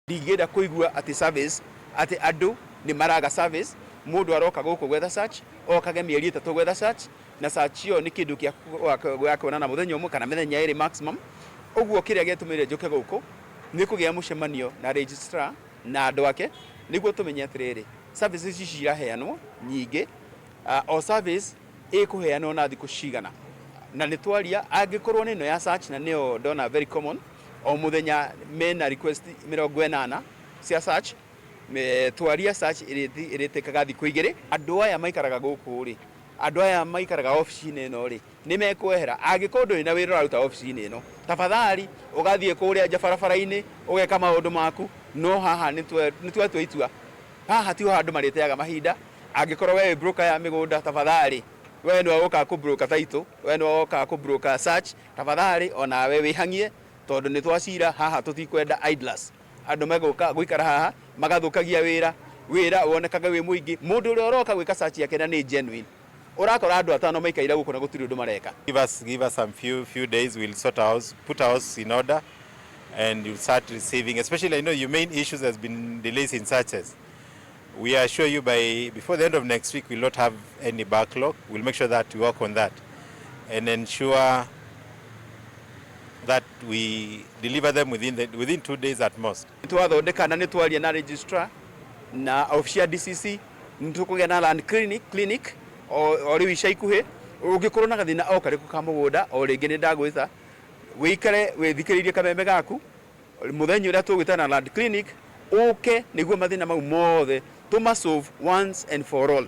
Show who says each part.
Speaker 1: Ndingĩenda kũigua atĩ service, atĩ andũ nĩ maraga service. Mũndũ aroka gũkũ gwetha search, okage mĩeri 3 gwetha search, na search ĩyo nĩ kĩndũ kĩa gĩa kuonana mũthenya ũmwe kana mĩthenya 2 maximum. Ũguo kĩrĩa gĩatũmire njũke gũkũ nĩ kũgĩa mũcemanio na registrar na andũ ake, nĩguo tũmenye atĩrĩrĩ, services ici ciraheanwo nyingĩ, o service ĩkũheanwo na thikũ cigana. Na nĩ twaria, angĩkorwo nĩ ĩno ya search, na nĩyo ndona very common, o mũthenya mena request 80 cia search. Twaria search ĩrĩtĩkaga thikũ 2. Andũ aya maikaraga gũkũ rĩ, andũ aya maikaraga obici-inĩ ĩno rĩ, nĩ mekwehera. Angĩkorwo ndũrĩ na wĩra ũraruta obici-inĩ ĩno, tafadhali ũgathiĩ kũrĩa nja barabara-inĩ ũgeka maũndũ maku. No haha nĩ twatua itua, haha tiho handũ marĩteaga mahinda. Angĩkorwo we wĩ broker ya mĩgũnda, tafadhali, we nĩwe ũkaga kũ broker title, we nĩwe ũkaga kũ broker search, tafadhali onawe wĩhang'ie, tondũ nĩ twacira haha tũtikwenda idlers, andũ megũka gũikara haha magathũkagia wĩra. Wĩra wonekaga wĩ mũingĩ. Mũndũ ũrĩa ũroka gwĩka search yake na nĩ genuine, ũrakora andũ atano maikaire gũkũ na gũtirĩ ũndũ mareka.
Speaker 2: Give us some few days, we'll sort our house, put our house in order, and you'll start receiving. Especially, I know your main issues has been delays in searches. We assure you by before the end of next week, we'll not have any backlog. We'll make sure that we work on that and ensure that we deliver them within 2 days at most.
Speaker 1: Twathondeka na nĩ twaria na registrar na ofici ya DCC, nĩ tũkũgĩa na land clinic o rĩu ica ikuhĩ. Ũngĩkorwo na gathĩna o karĩkũ ka mũgũnda, o rĩngĩ nĩ ndagwĩta wĩikare wĩthikĩrĩirie kameme gaku mũthenya ũrĩa tũgwĩtana land clinic, ũke nĩguo mathĩna mau mothe tũma solve once and for all.